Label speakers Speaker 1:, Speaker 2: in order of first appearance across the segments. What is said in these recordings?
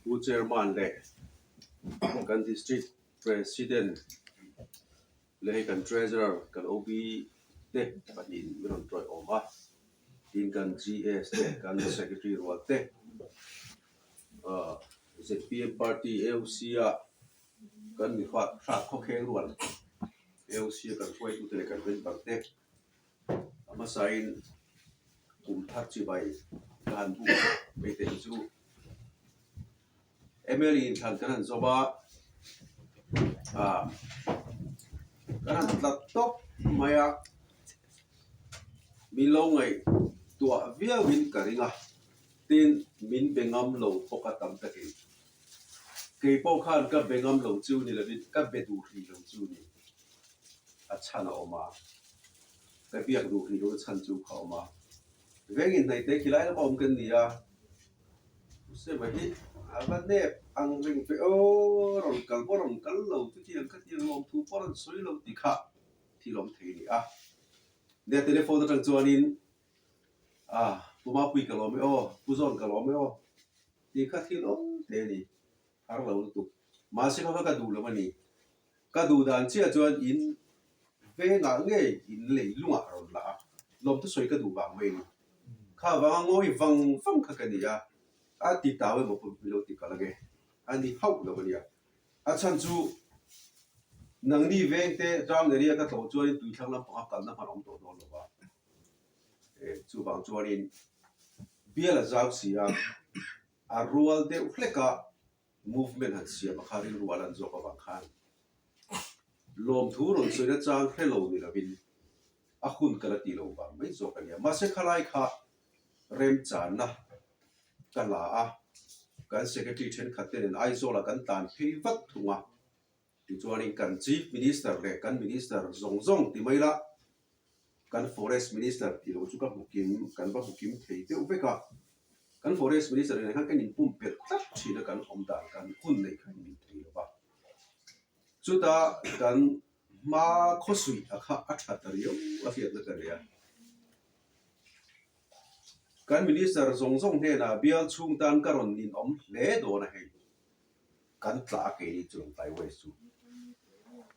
Speaker 1: Pu Chairman leh kan District President leh hei kan Treasurer kan OB te pahnihin min rawn tawiawm a, tin kan GS te kan Secretary rual te ahh zpm party AOC a kan mi hrat khawkheng rual AOC a kan hruaitute leh kan member te A hmasain kum thar chibai ka han buk mai teh chu mla inthlan kan han zawm a, ah kan han tlat tawp mai a, min lo ngaihtuah viauin ka ring a, tin min be ngam lo bawk a tam takin. Kei pawh khan ka be ngam lo chu ni lovin ka be duh hrih lo chu ni. A chhan a awm a, ka biak duh hrih lohna chhan chu kha awm a. Veng inhnaih te khilai lama awm kan ni a, Usema hi a va nep ang reng ve aw, rawn kal pawh rawn kal lo, chutiang khatiang lawm thu pawh rawn sawi lo tih kha thil awm thei a ni a. Nia telephone atang chuanin ah Pu Mapui ka lawm e aw, Pu Zawn ka lawm e aw tih kha thil awm te a ni, har lo lutuk. Mahse kha kha ka duh lo a ni. Ka duh dan chiah chuan in vengah nge in lei lungah rawn la a, lawmthu sawi ka duh vang mai a ni. Kha vanga ngawi vang vang kha ka ni a, a ti tau emaw pawh min lo ti kalh ange, a ni hauh lo a nia. A chhan chu nangni vengte town area ka tlawh chuanin tuithlang lampanga kalna hman a awm tawh dawn lo va, chuvang chuanin bial a zau si a, a rual deuh hlek a, Movement han siam a kha rilru a lan zawk avang khan lawmthu rawn sawi na chang hre lo ni lovin a hun ka la ti lo vang mai zawk a nia. Mahse khalai kha remchanna ka la a, kan Secretary thenkhat te nen Aizawl ah kan tlan phei vat thung a, tichuanin kan Chief Minister leh kan Minister zawng zawng ti mai la Kan Forest Minister tih loh chu ka hmu kim, kan va hmu kim thei deuh vek a. Kan Forest Minister nen khan kan inpumpelh tlat thin a, kan awm dan kan hun neih kha in thei lo va. Chuta kan hma khawsuih a kha a tha ta riau a hriatna ka nei a. Kan Minister zawng zawng hnenah bial chhung tan ka rawn ninawm hle dawn a hei. Kan tla a keini chu rawn tlai uai chu.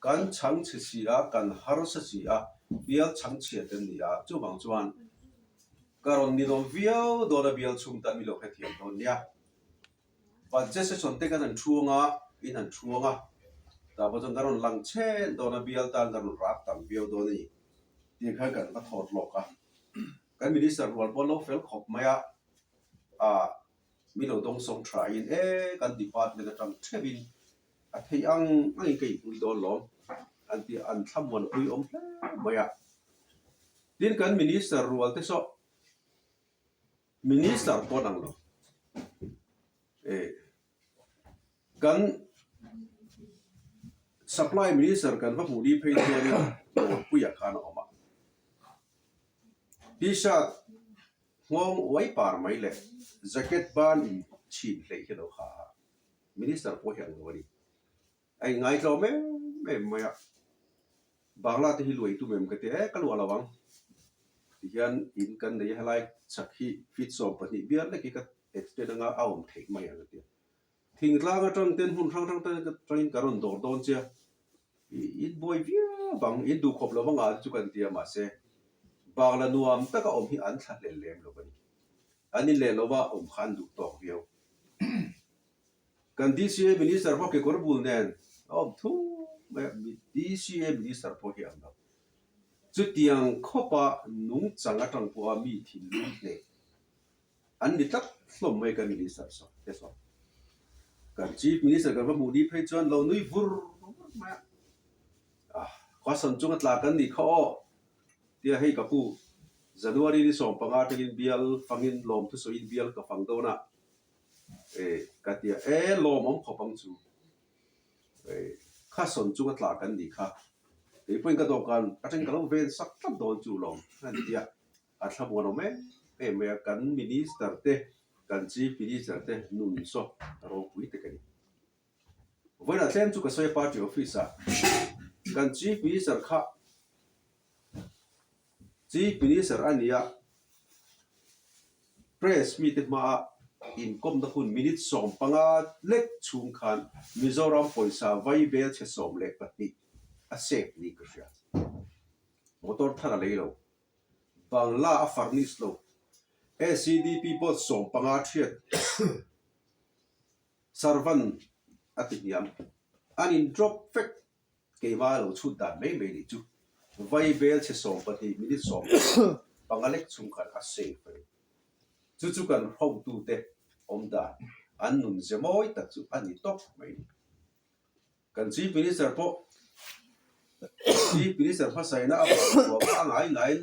Speaker 1: Kan chhang chhe si a, kan harsa si a, bial chhang chhia te an ni a, chuvang chuan ka rawn ninawm viau dawn a bial chhung tan mi lo hrethiam dawn nia. Budget session te kan han thuang a, in han thuang a, tah pawh chuan ka rawn lang chhen dawn a, bial tan ka rawn rak tam viau dawn a ni tih khan kan va thawt lawk a. Kan minister rual pawh an lo fel khawp mai a, ah. Mi lo dawng sawng tha in e kan department atang theuh in a theih ang ang in ka inpui dawn lawm an ti an thlamuan pui awm hle mai a. Tin kan minister rual te saw minister pawh an ang lo e kan supply minister kan va hmuh ni phei chuan in Dawrpuiah khan a awm a t-shirt Nghawng uai par mai leh jacket ban in chhin hleih hi lo ha a, Minister pawh hi ang lo a ni. A inngai tlawm em em mai a, Bangla te hi luai tum em ka ti e, ka luah lo ang. Tihian in kan nei a, helai chhak hi feet 12 bial lek hi ka extend anga a awm theih mai ang a ti a. Thingtlang atang ten hmun hrang hrang atangin ka rawn dawr dawn che a, In buai viau vang, in duhkhawp lo vanga chu kan ti a, mahse Bangla nuam taka awm hi an thla hlel lem lo a ni. An in leh lova awm kha an duh tawk viau. Kan DCA Minister pawh kekawr bul nen a awm thum mai a, DCA Minister pawh hi ang lo. Chutiang khawpa nungchang atang pawha mi thinlung hneh An ni tlat hlawm mai kan minister saw te saw. Kan chief minister kan va hmuh ni phei chuan lo nui vur vur mai a. Ah, khua san chunga tla kan nih kha aw tia hei ka pu January ni 15 atangin bial fangin lawm thusawiin bial ka fang dawn a e ka tia e lawm awm khawp ang chu e kha sawn chunga tla kan nih kha keipawhin ka dawhkan atangin ka lo ven sak tlat dawn chu lawm a ni tia. A thlamuan awm em em mai a, kan Minister te, kan Chief Minister te nun saw ropui tak a ni. Vawiinah tlem chu ka sawi a party office ah kan Chief Minister kha Chief Minister a ni a, press mite hmaah. Inkawmna hun minute 15 lek chhung khan Mizoram pawisa vai vel chhe 12 a save niin ka hria. Motor thar a lei lo. Bangla a furnish lo. ACDP pawh 15 thiat servant a ti hniam. An in drop vek. Keimah a lo chhut dan mai mai nih chu. Vai bel chhe 12 minute 15 lek chhung khan a save a ni. Chu chu kan hotute awm dan an nun ze mawi tak chu a ni tawp mai ni. Kan Chief Minister pawh Chief Minister hmasaina avang luah kha a ngai ngaiin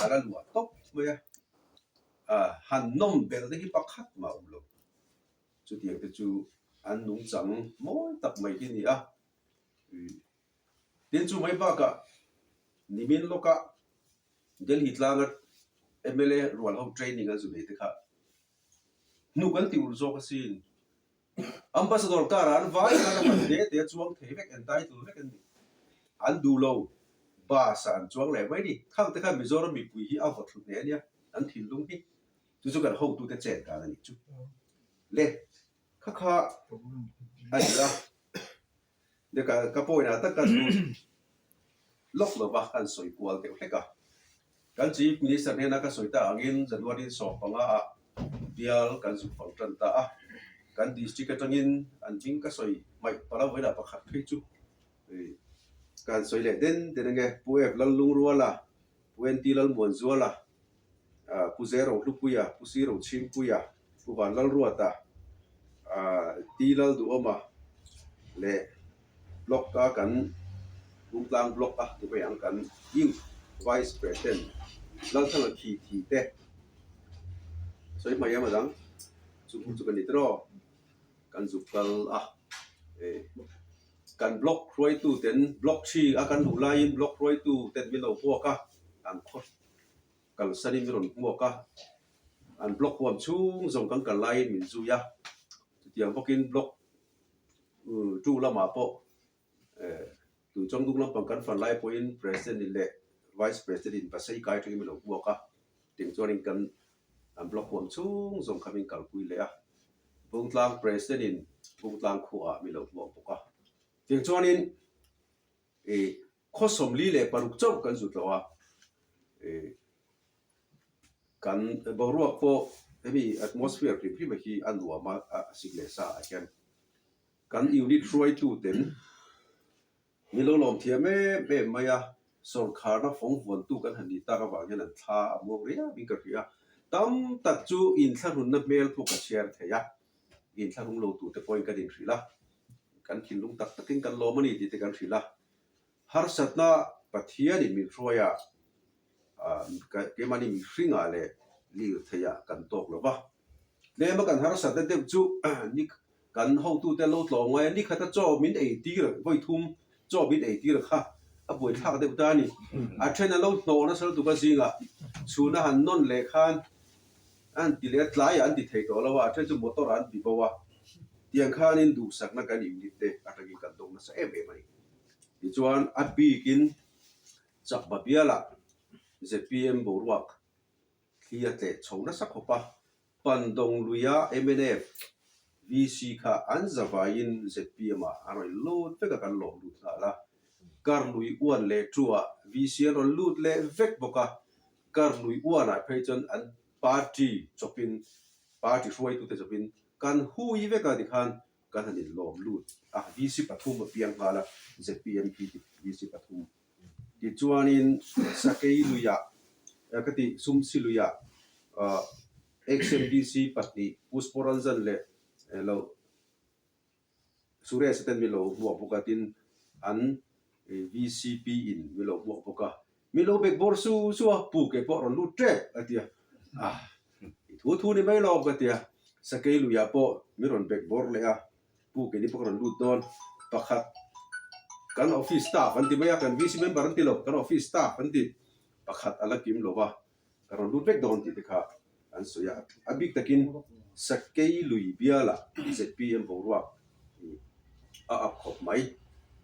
Speaker 1: a la luah tawp mai a, han nawm belh te hi pakhat mah a awm lo. Chutiang te chu an nungchang mawi tak mai hi a ni a. Tin chu mai bakah nimin lawka Delhi tlanga mla rual ho training an zu nei te kha hnuk an ti ulh zawk asin. Ambassador car ah an vai khan a hman te te a chuang thei vek, entitle vek an ni. An duh lo, bus ah an chuang leh mai ni. Khang te khan Mizoram mipui hi a vaw thlu hle ania, an thinlung hi. Chu chu kan hotute chet dan a nih chu. Le, kha kha a ni a. Le ka ka point ah tak ka lut lawk lo va, kan sawi kual deuh hlek a. Kan Chief Minister hnena ka sawi ta angin January 15 ah bial kan zuk fang tan ta a. Kan district atangin an hming ka sawi hmaih palh a, vawilah pakhat phei chu kan sawi leh den den ange. Pu F Lallungruala, Pu NT Lalmuanzuala, Pu Zero Hlupuia, Pu Siro Chhingpuia, Pu Vanlalruata, T Lalduhawma leh Block a kan Bungtlang Block a ti mai ang kan Youth Vice President Lalthanga Khi Thi te sawi hmai em a dang chu chu ka ni tiraw kan zuk kal a kan Block hruaitu ten Block thi a kan luh laiin Block hruaitu ten min lo hmuak a an khaw kalsanin min rawn hmuak a an Block huam chhung zawng kan kal laiin min zui a chutiang bawkin Block Tu lamah pawh Tuichawngdung lampang kan fan lai pawhin President in leh Vice President in Pasei kai atangin min lo hmuak a, tiang chuanin kan an block huam chhung zawng kha min kalpui leh a, Bungtlang President in Bungtlang khuaah min lo hmuak bawk a, tiang chuanin khaw 46 chauh kan zut lo a, Kan boruak pawh hemi atmosphere hrim hrim hi a nuam a, a sik leh sa ah hian kan unit hruaitu ten min lo lawm thiam em em mai a, sawrkharna fawng vuantu kan han nih tak avang hian an thla a muang riau in ka hria. Tam tak chu inthlahrunna hmel pawh ka chhiar thei a, inthlahrung lo tute pawhin kan inhrilh a, kan thinlung tak takin kan lawm a ni tih te kan hrilh a. Harsatna Pathianin min hruai a, keimahni mihringah leh lirtheiah kan tawk lo va. Tlema kan harsatna deuh chu ni kan hotute lo tlawm ngai a, ni khata chaw min ei tir vawi thum chaw min ei tir kha a buaithlak deuh ta a ni. A then a lo hnawh nasa lutuk a zingah chhuna han nawn leh khan a han ti leh a, tlaiah an ti thei tawh lo a, a then chu motor ah an ti bo a. Tiang khanin duhsakna kan inlit te atangin kan dawng nasa em em a ni. Tichuan a bikin Chakma bialah zpm boruak thli a tleh chho nasa khawp a, Pandawng luia mnf VC kha an zavaiin zpm ah an rawn lut vek a, kan lawm lut nghal a. Kar lui uan leh tuah VC an rawn lut leh vek bawk a, kar lui uanah phei chuan an party chawpin, party hruaitute chawpin kan hui vek a tikhan Kan han inlawm lut a, VC pathum a piang nghal a, zpm khi VC pathum. Tichuanin Sakei luiah, ka ti Sumsi luiah XMDC pahnih Pu Sporanzan leh lo Suresh ten min lo hmuak bawk a, tin an VCP in min lo hmuak bawk a. Min lo bek bawr su su a, pu kei pawh a rawn lut tep a ti a, ah i thu thu ni mai lawm ka ti a, Sakei luiah pawh min rawn bek bawr leh a, pu kei ni pawh ka rawn lut dawn, pakhat kan office staff an ti mai a, kan VC member an ti lo, kan office staff an ti, pakhat a la kim lo va, ka rawn lut vek dawn tih te kha an sawi a, a bik takin Sakei lui bialah zpm boruak a up khawp mai,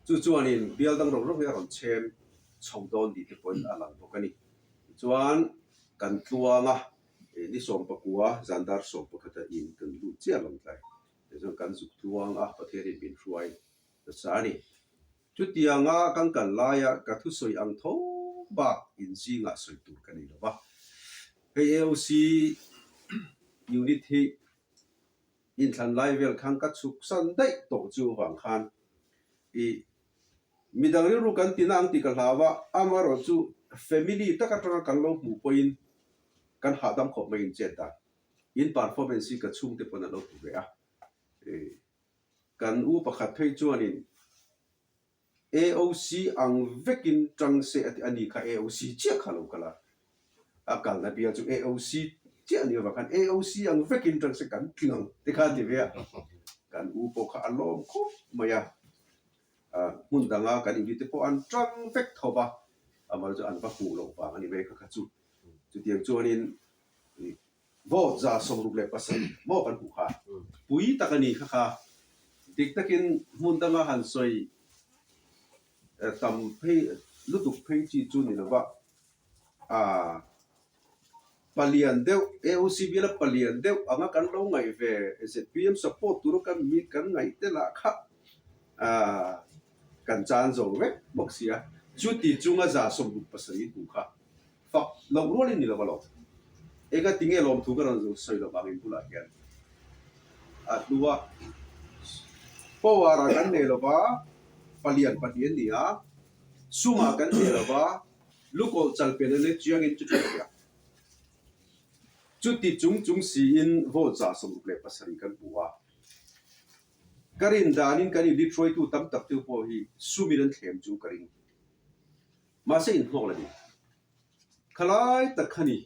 Speaker 1: chu chuanin bial dang rawng rawng hi a rawn chhem chho dawn tih te pawhin a lang bawk a ni. Tichuan kan tluang a. Ni 19 zan dar 11 a in kan lut chiah Lawngtlai. Tichuan kan zuk tluang a, Pathianin min hruai nasa a ni. Chutianga kan kal laia ka thusawi ang tho bak inzingah sawi tur ka nei lo va. Hei AOC unit hi inthlan lai vel khan ka chhuk san daih tawh chu vang khan i midang rilru kan tina ang tih ka hlau a, amaherawhchu family tak atanga kan lo hmuh pawhin kan hahdam khawp mai in chet dan. In performance hi ka chhungte pawn an lo hmu ve a. Kan u pakhat phei chuanin AOC ang vekin tang se a ti a ni kha AOC chiah kha lo kal a. A kalna bial chu AOC chiah a ni avang khan AOC ang vekin tang se kan tling ang ti kha a ti ve a. Kan u pawh kha a lawm khawp mai a. Hmun danga kan inri te pawh an tang vek tho va, amaherawhchu an va hmuh loh vang a ni mai kha kha chu. Chutiang chuanin Vote 67 maw kan hmuh kha pui tak a ni kha kha. Dik takin hmun danga han sawi tam phei lutuk phei chi chu ni lova, aa palian deuh AOC biala palian deuh anga kan lo ngaih ve zpm support tura kan mi kan ngaih te lah kha aa kan chan zo vek bawk sia. Chuti chunga 67 hmuh kha Fak loh rualin ni lo a lo. Enga tinge lawmthu ka rawn sawi lo vangin bulah hian a hlu a. Power ah kan nei lo va, palian pahnih an ni a, sumah kan nei lo va, lukawlh chal pen an chiangin chu ṭha a. Chuti chung chung siin vote 67 kan hmu a. Ka rin danin kan inlit hruaitu tam tak te pawh hi sumin an thlem chu ka ring. Mahse inhlawk la ni. Khalai tak kha ni.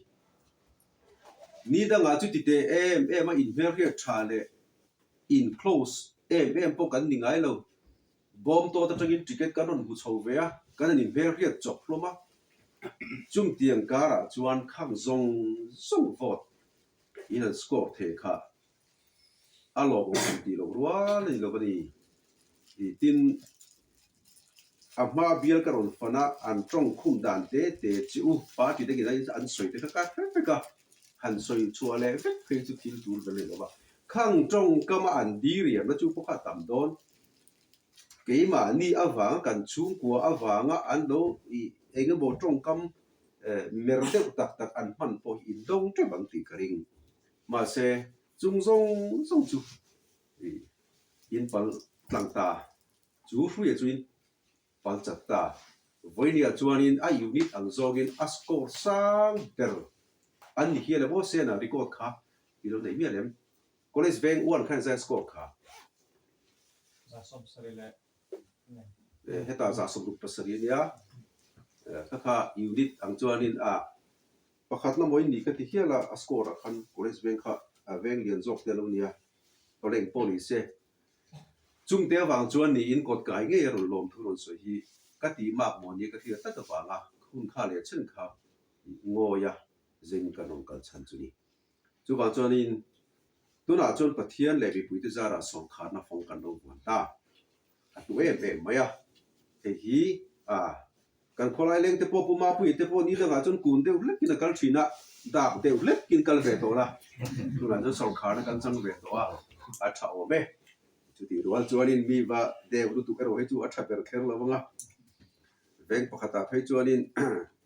Speaker 1: Ni dangah chu ti teh em em a inhmelhriat tha leh in close em em pawh kan ni ngai lo. Bawm tawt atangin ticket kan rawn hmu chho ve a, kan han inhmelhriat chawp hlawm a. Chungtiang karah chuan khang zawng zawng vote in an score thei kha A lawm awm han tih loh rual a ni lo a ni. Tin, a hma bial ka rawn fan a, an tawng khum dan te te chi u party te ngin an sawi te kha ka hre vek a, han sawi chhuah leh vek phei chu thil tur ber a ni lo va. Khang tawngkama an diriamna chu pawh kha a tam dawn. Keimahni avanga kan chhungkua avanga an lo ih eng emaw tawngkam mer deuh tak tak an hman pawh hi indawng teuh ang tih ka ring. Mahse, chung zawng zawng chu in pal tlang ta, chu hruia chu in pal chat ta. Vawinia chuanin a unit ang zawngin a score sang ber an ni hial emaw Sena record kha i lo nei mial em? College veng one khan zai score kha. Hetah 67 a nia, kha kha unit ang chuanin a Pakhat na mawi ni ka ti hial a, a score ah khan College veng kha a veng lian zawk te a lo nia, Pawleng pawh ni se. Chungte avang chuan niin kawt kai ngei a rawn lawm thu rawn sawi hi ka tih mak maw nia ka hriat tlat avanga hun kha leh chen kha ngawi a zeng kan rawn kal chhan chu ni. Chuvang chuanin tunah chuan Pathian leh mipuite zarah sawrkharna fawng kan lo vuan ta. A hnu em em mai a, hei hi a kan khawlai leng te pawh Pu Mapuii te pawh ni dangah chuan kun deuh hlekin a kal thin a, dak deuh hlekin kal ve tawh la, tunah chuan sawrkharna kan chang ve tawh a, a tha awm e. Chutih rual chuanin mi va deuh lutuk erawh hi chu a tha ber kher lo ang a, veng pakhatah phei chuanin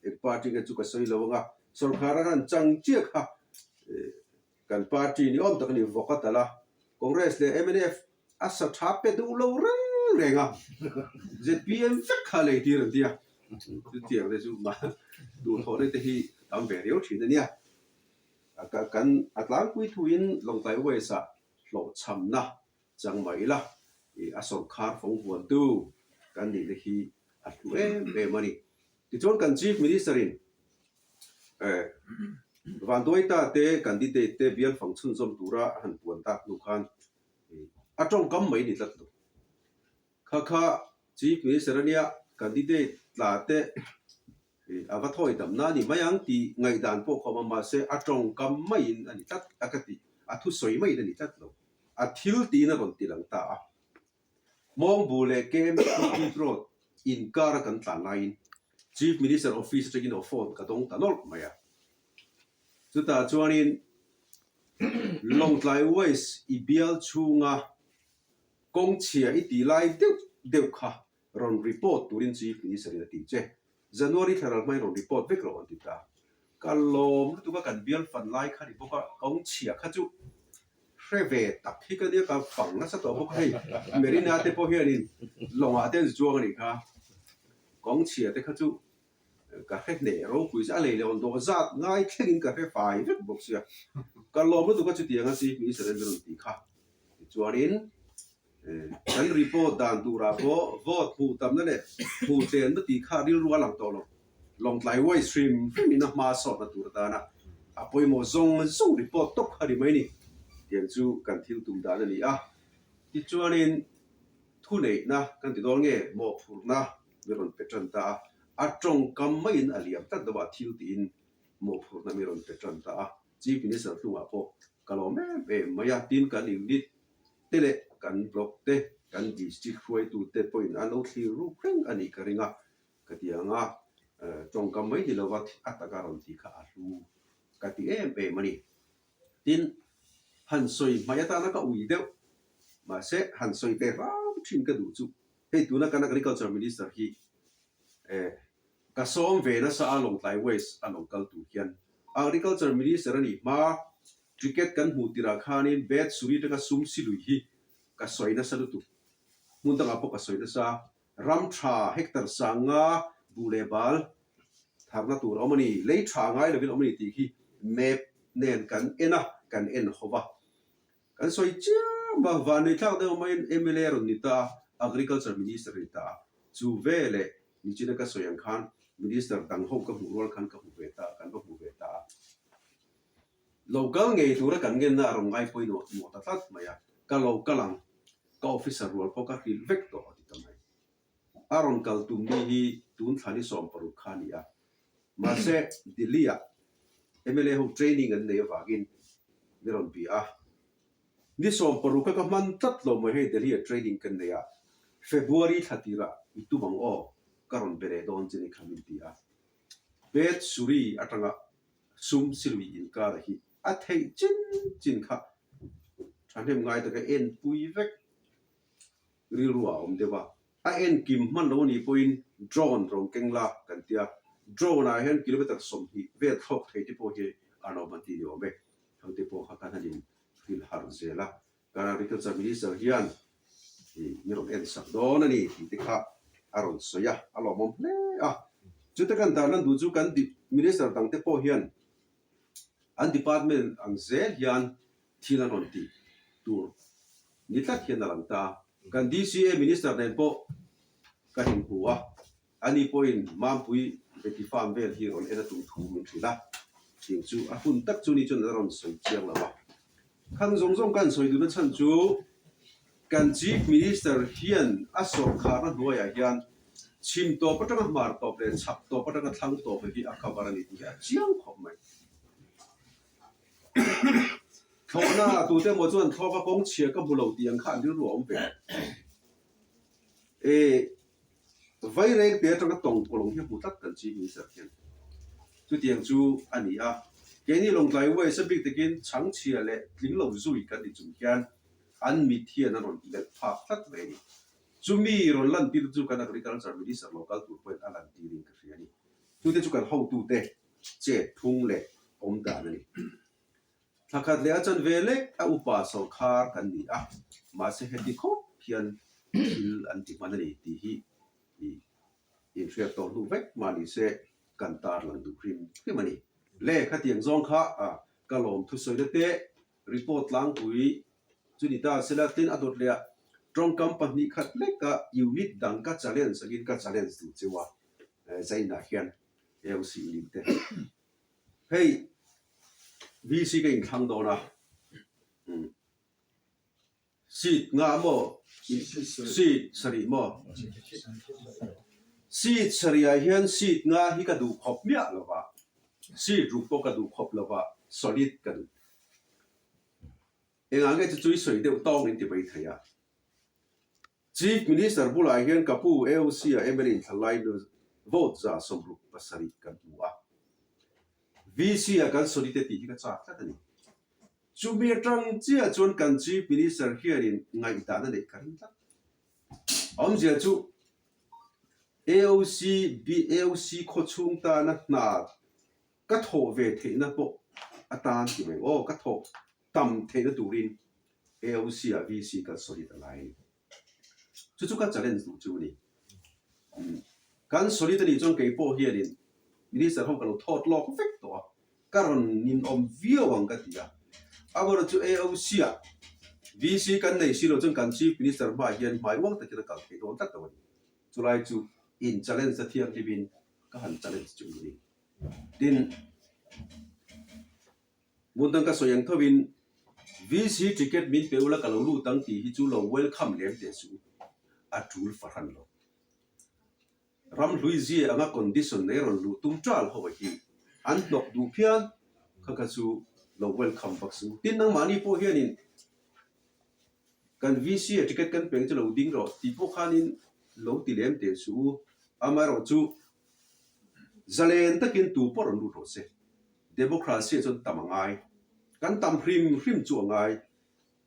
Speaker 1: eng party nge chu ka sawi lo ang a, sawrkharna han chang chiah kha Kan party ni awm tak a ni vawk a tal a, Congress leh mnf a sa tha pe duh lo reng reng a, zpm vek kha lei tir an ti a, chutiang te chu mah duhthawhna te hi a tam ve riau thin a nia. Kan a tlangpui thuin Lawngtlai West ah hlawhchhamna chang mah ila a sawrkhar fawng vuantu kan nihna hi a hlu em em a ni. Tichuan kan Chief Minister in Vanduaita te candidate te bial fang chhunzawm tura a han puan tak hnu khan a tawngkam mai ni tlat lo. Kha kha Chief Minister a nia candidate tla te a va thawi damna a ni mai ang tih ngaihdan pawh kha awm a, mahse a tawngkam maiin a ni tlat a ka ti, a thusawi maiin a ni tlat lo. A thil tiin a rawn ti lang ta a. Mawngbu leh KMPP Road inkar a kan tlan laiin Chief Minister Office atangin aw phone ka dawng ta nawlh mai a. Chutah chuanin Lawngtlai West i bial chhunga kawng chhia i tih lai deuh deuh kha rawn report turin Chief Minister in a ti che. January thla ral hmain rawn report vek rawh an ti ta. Ka lawm lutuk a kan bial fan lai kha ni bawk a, kawng chhia kha chu hre ve tak hi ka nia ka fang nasa tawh bawk a hei Marina te pawh hianin lawngah te an chuang a nih kha. Kawng chhia te kha chu Ka hre hneh ropui zah lei leh awn dawh zat ngai thlengin ka hre fai vek bawk sia. Ka lawm lutuk a chutiang a Chief Minister in min rawn tih kha. Tichuanin kan report dan turah pawh vote hmuh tamna leh hmuh tlenna tih kha rilru a lang tawh lo. Lawngtlai uai hrim hrim in a hma sawtna tur atana a pawimawh zawng zawng report tawp kha ni mai ni. Tiang chu kan thil tum dan a ni a. Tichuanin thuneihna kan ti dawn nge mawhphurhna mi rawn pe tan ta a, a tawngkam maiin a liam tlat deuh a, thil tiin mawhphurhna mi rawn pe tan ta a, Chief Minister hnungah pawh ka lawm em em mai a, tin kan unit te leh kan block te, kan district hruaitu te pawhin an lo thlir ruk reng a nih ka ring a, ka ti ang a, tawngkam mai ni lova a taka rawn tih kha a hlu ka ti em em a ni. Tin, han sawi hmai atana ka ui deuh, mahse han sawi ve hram thin ka duh chu Hei tuna kan Agriculture Minister hi eh ka sawm ve nasa a Lawngtlai West a lo kal tur hian Agriculture Minister a nih hma ticket kan hmuh tirah khanin Bet Suri atanga sum silui hi ka sawi nasa lutuk. Hmun dangah pawh ka sawi nasa. Ram tha hectare sanga buh leh bal tharna tur a awm a ni, lei tha ngai lovin a awm a ni tih hi map nen kan en a, kan en ho va. Kan sawi chiam a, vanlei thlak deuh maiin mla rawn ni ta a, Agriculture Minister a ni ta a, chu veleh nichina ka sawi ang khan Minister dang ho ka hmuh rual khan ka hmu ve ta a, kan va hmu ve ta a. Lo kal ngei tura kan ngenna a rawn ngai pawimawh mawh ta tlat mai a, ka lo kal ang, ka officer rual pawh ka hrilh vek tawh a ti ta mai. A rawn kal tum ni hi tun thla ni 16 kha a ni a, mahse Delhi-ah mla ho training an nei avangin mi rawn bia a. Ni 16 kha ka hman tlat lo mai hei Delhi-ah training kan nei a, February thla tirah i tum ang aw, ka rawn be leh dawn che ni kha min ti a. Bed Suri atanga sum silui inkara hi a theih chin chin kha thahnem ngai taka enpui vek. Rilru a awm deuh a, a en kim hman lo anih pawhin drone rawn keng la kan ti a, drone ah hian kilometer 20 vel thlawk thei te pawh hi an awm an ti ni awm e, heng te pawh kha kan han in hrilh harh zel a, kan agriculture minister hian ih mi rawn en sak dawn a ni tih te kha a rawn sawi a, a lawmawm hle a, chute kan dan lan duh chu kan minister dang te pawh hian an department ang zel hian thil an rawn tih tur ni tlat hian a lang ta. Kan DCA Minister nen pawh ka inhmu a, ani pawhin Mampui Beti Farm vel hi rawn en a tum thu min hrilh a, ching chu a hun tak chu ni chuan a rawn sawi chiang lo a. Khang zawng zawng kan sawi duhna chhan chu kan Chief Minister hian a sawrkharna hnuaiah hian chhim tawp atanga hmar tawp leh chhak tawp atanga thlang tawp hi a cover a ni tih hi a chiang khawp mai. Thlawhna ah tute emaw chuan thlawk a kawng chhia ka hmu lo tih ang kha an rilru a awm ve. E Vaireng te atanga tawng kawlawng hi a hmu tlat kan Chief Minister khian. Chutiang chu a ni a. Keini Lawngtlai West a bik takin chhangchhia leh tling lo zui kan ti chung hian an mit hian an rawn melh phak tlat mai a ni. Chumi rawn lantir chu kan Agriculture Minister lo kal tur pawhin a lantirin ka hria a ni. Chute chu kan hotute chet phung leh awm dan a ni. Thla khat leh a chanve lek a upa sawrkhar kan ni a, mahse heti khawp hian thil an ti hman a ni tih hi inhriat tawh hnu vek mah ni se kan tarlang duh hrim hrim a ni. Le khatiang zawng kha ka lawm thusawina te report tlangpui chu ni ta sela tin a dawt leh a tawngkam pahnih khat leka unit dang ka challenge angin ka challenge duh cheu a Zainah hian AOC lim te. Hei VC ka inthlang dawn a, seat nga maw seat sarih maw? Seat sarih ah hian seat nga hi ka duh khawp miah lo va, seat ruk pawh ka duh khawp lo va, solid ka duh. Engah nge chu chu i sawi deuh tawng in ti mai thei a. Chief Minister bulah hian ka pu AOC-a mla inthlan laiin vote 167 kan hmu a. VC ah kan solid e tih hi ka chak tlat a ni. Chumi atang chiah chuan kan Chief Minister hianin ngaihdan a neih ka ring tlat. Awmzia chu AOC, AOC khawchhung tana hna ka thawh ve theihna pawh atan ti mai aw, ka thawh tam theihna turin AOC ah VC kan solid a ngai a ni. Chu chu ka challenge duh chu a ni. Kan solid a nih chuan kei pawh hianin Minister ho ka lo thawt lawk vek tawh a, ka rawn ninawm viau ang ka ti a. Amaherawhchu chu AOC ah VC kan nei si lo chuan kan Chief Minister hmaah hian hmai uang takin a kal thei dawn tlat lo a ni. Chulai chu in challenge a thianghlimin ka han challenge chu a ni. Tin, Hmun dang ka sawi ang thovin VC ticket min pe ula ka lo lut ang tih hi chu lo welcome lem teh suh u, a tul fahran lo. Ramhlui zia anga condition nei rawn luh tum ṭal ho hi an hnawk duh phian kha kha chu lo welcome vak suh u. Tin, nangmahni pawh hianin kan VC a ticket kan peng chu lo ding rawh tih pawh khanin lo ti lem teh suh u. Amaherawhchu Zalen takin tu pawh rawn lut rawh se. Democracy ah chuan tam a ngai. Kan tam hrim hrim chu a ngai.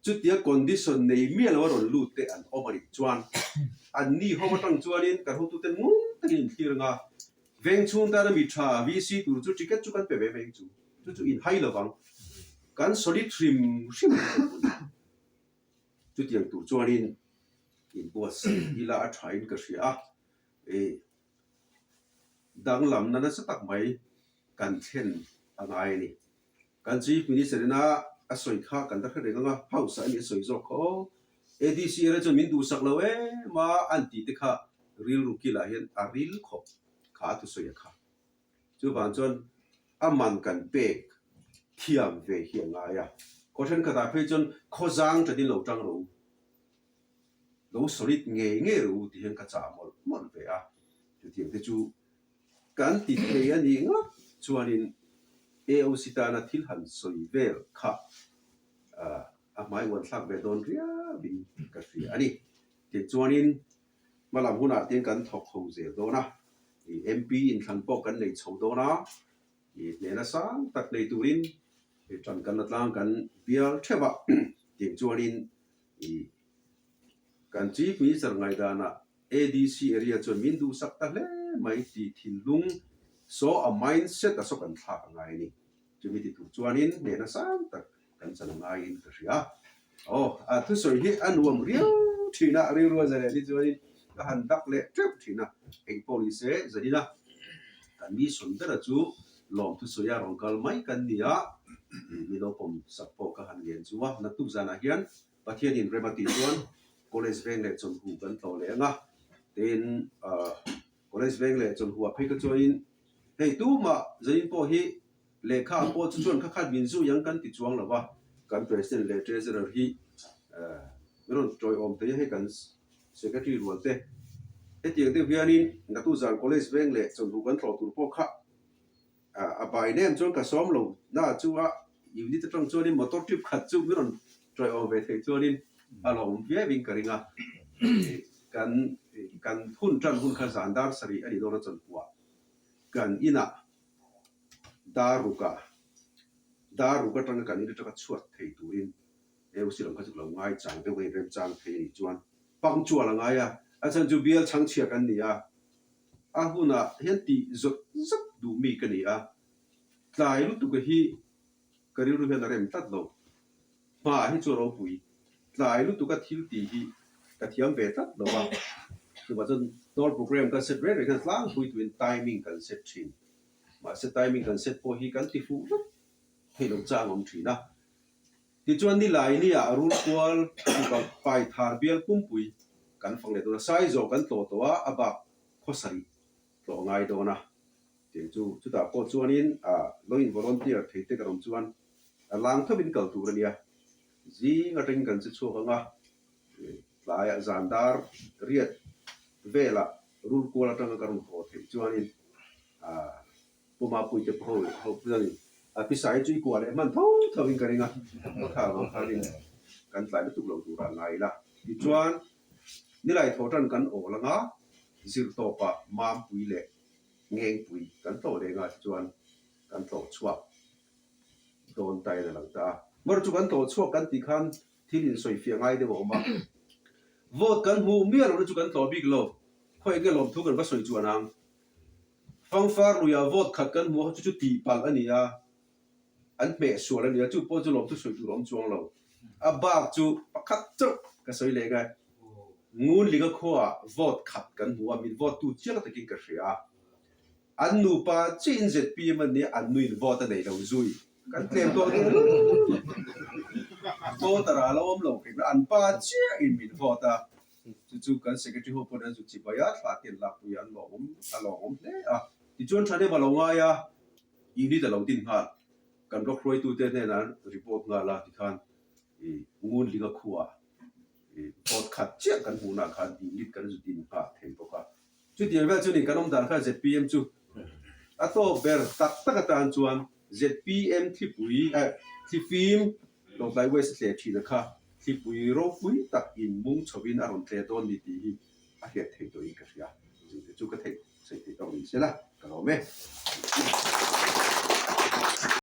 Speaker 1: Chutia condition nei miah lo a rawn lut te an awm a nih chuan an ni ho atang chuanin kan hotuten ngun takin in thlir anga veng chhung tana mi tha VC tur chu ticket chu kan pe ve mai chu. Chu chu in hai lovang. Kan solid hrim hrim ang. Chutiang tur chuanin inbuatsaih ila a thain ka hria a. Danglamna nasa tak mai kan thlen a ngai a ni. Kan Chief Minister ina a sawi kha kan la hre reng ang a, House ah a ni a sawi zawk kha aw. ADC area chuan min duhsak lo em a an tih te kha rilru kilah hian a ril khawp kha a thusawi a kha. Chuvang chuan a man kan pek thiam ve hi a ngai a. Khaw thenkhatah phei chuan khawzang ṭatin lo ṭang rawh u. Lo solid ngei ngei rawh u ti hian ka chah mawlh mawlh ve a, chutiang te chu kan ti thei a nih ngawt chuanin AOC tana thil han sawi vel kha a hmai uan thlak ve dawn riauin ka hria a ni. Tichuanin hmalam hunah te kan thawk ho zel dawn a, MP inthlan pawh kan nei chho dawn a, hnehna sang tak nei turin ṭan kan la tlang kan bial ṭheuh a, tichuanin I kan Chief Minister ngaihdanah ADC area chuan min duhsak ta hle mai tih thinlung saw a mindset a saw kan thlak a ngai a ni. Chumi ti tur chuanin hnehna sang tak kan chan a ngaiin ka hria. Aw, a thusawi hi a nuam riau thin a, rilru a zalen hi chuanin ka han dak leh teuh thin a. Engpawh ni se, zanina kan mission bera chu lawm thusawi a rawn kal mai kan ni a, mi lo pawm sak pawh ka han ngen chu a. Naktuk zanah hian Pathianin rem a tih chuan College veng leh chawlhhu kan tlawh leh ang a, tin College veng leh chawlhhuah phei kha chuanin hei tumah zanin pawh hi lehkha ah pawh chu chuan kha khat min zui ang kan ti chuang lo va, kan President leh Treasurer hi min rawn tawiawm thei a, hei kan Secretary rual te hetiang deuh hianin Natu zan College veng leh chawlhhu kan tlawh tur pawh kha A bai nem chuan ka sawm lo na chu a unit atang chuanin motor trip khat chu min rawn tawiawm ve theih chuanin a lo awm viau in ka ring a. Kan kan hun tan hun kha zan dar sarih a nih dawn a chawnpuah kan inah dar rukah dar ruk atanga kan in atanga chhuat thei turin AOC lam kha chu ka lo ngai chang deuh a inremchang thei a nih chuan punctual a ngai a, a chhan chu bial chhangchhia kan ni a. A hunah hian tih zawt zat duh mi ka ni a, tlai lutuk hi ka rilru hian a rem tlat lo. Hma hi chu a ropui, tlai lutuka thil tih hi ka thiam ve tlat lo a, chuvah chuan tour program kan set reng reng hian tlangpui tuin timing kan set thin. Mahse timing kan set pawh hi kan ti fuh vek thei lo chang awm thin a. Tichuan nilai nia rul kual chuvang paithar bial pumpui kan fang leh dawn a, Saizawh kan tlawh tawh a, a bak khawsarih tlawh a ngai dawn a, tiang chu chutah pawh chuanin lo in volunteer thei te kan awm chuan a lang thovin kal tur a nia, zing atangin kan che chhuak ang a, tlaiah zan dar riat velah rul kual atanga kan rawn haw theih chuanin Pu Mapuite pawh ho chuan a pisa hi chu i kuah leh hman tho tho in ka ring a, ka thla vang khanin kan tlai lutuk lo turah ngai ila. Tichuan, nilai thaw tan kan awl anga zirtawpah Mampui leh Ngengpui kan tlawh leh ngah tichuan. Kan tlawh chhuak dawn ta in a lang ta a. Mawr chu kan tlawh chhuak kan tih khan thil insawifiah ngai deuh a awm a. Vote kan hmuh miah lohna chu kan tlawh bik lo. Khawi enge lawmthu kan va sawi chuan ang. Fangfar luiah vote khat kan hmuh a chu chu tihpalh a ni a, an hmeh sual a ni a, chu pawh chu lawmthu sawi tur a awm chuang lo. A bak chu pakhat chauh ka sawi leh ngai. Ngunlinga khuaah vote khat kan hmu a, min vote tu chiang takin ka hria a. An nupa chiahin zpm an nia, an nuin vote a nei lo zui. Kan tlem tawh deuh reng. Voter ah a lo awm lo hrim a, an pa chiahin min vote a. Chu chu kan secretary ho pawn an zuk chibai a, thla te an lakpui a, an lawmawm a lawmawm hle a. Tichuan thahnem a lo ngai a, unit a lo din nghal. Kan block hruaitute hnenah an report nghal a, tikhan i Ngunlinga khuaah i vote khat chiah kan hmuhnah khan unit kan zu din nghal thei bawk a. Chutiang vel chuanin kan awm dan kha zpm chu a tawp ber tak tak atan chuan zpm thlipui eh thlifim Lawngtlai West a tle thin a kha thlipui ropui tak in mung chhovin a rawn tle dawn ni tih hi a hriat theih tawhin ka hria. Chungte chu ka theih sawi theih tawk ni sela ka lawm e.